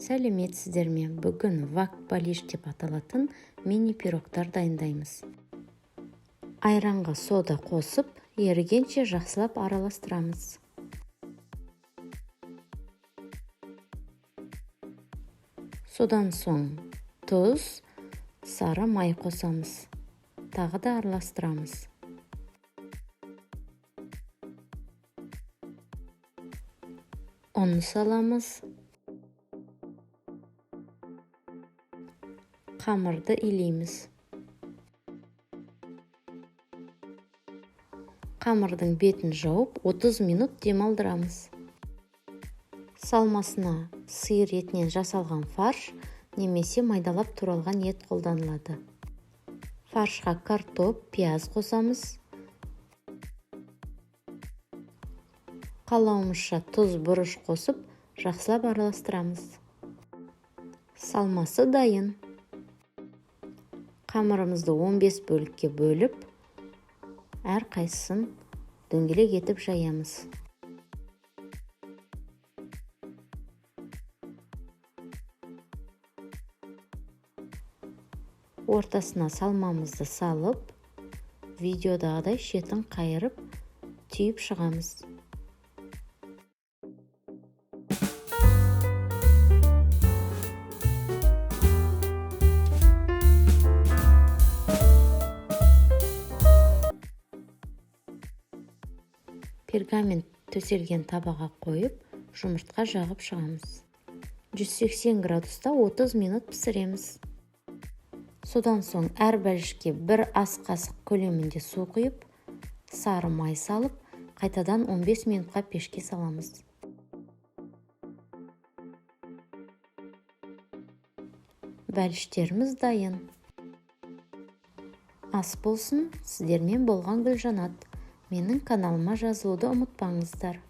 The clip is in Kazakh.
Сәлеметсіздер ме! Бүгін вак балиш деп аталатын мини пирогтар дайындаймыз. Айранға сода қосып, ерігенше жақсылап араластырамыз. Содан соң тұз, сары май қосамыз. Тағы да араластырамыз. Ұн саламыз. Қамырды илейміз. Қамырдың бетін жауып, 30 минут демалдырамыз. Салмасына сиыр етінен жасалған фарш немесе майдалап туралған ет қолданылады. Фаршқа картоп, пияз қосамыз. Қалауымызша тұз, бұрыш қосып, жақсылап араластырамыз. Салмасы дайын. Қамырымызды 15 бөлікке бөліп, әр қайсысын дөңгелек етіп жаямыз. Ортасына салмамызды салып, видеодағыдай шетін қайырып, түйіп шығамыз. Пергамент төселген табаға қойып, жұмыртқа жағып шығамыз. 180 градуста 30 минут пісіреміз. Содан соң әр бәлішке бір ас қасық көлемінде су құйып, сары май салып, қайтадан 15 минутқа пешке саламыз. Бәліштеріміз дайын. Ас болсын, сіздермен болған Гүлжанат. Менің каналыма жазылуды ұмытпаңыздар.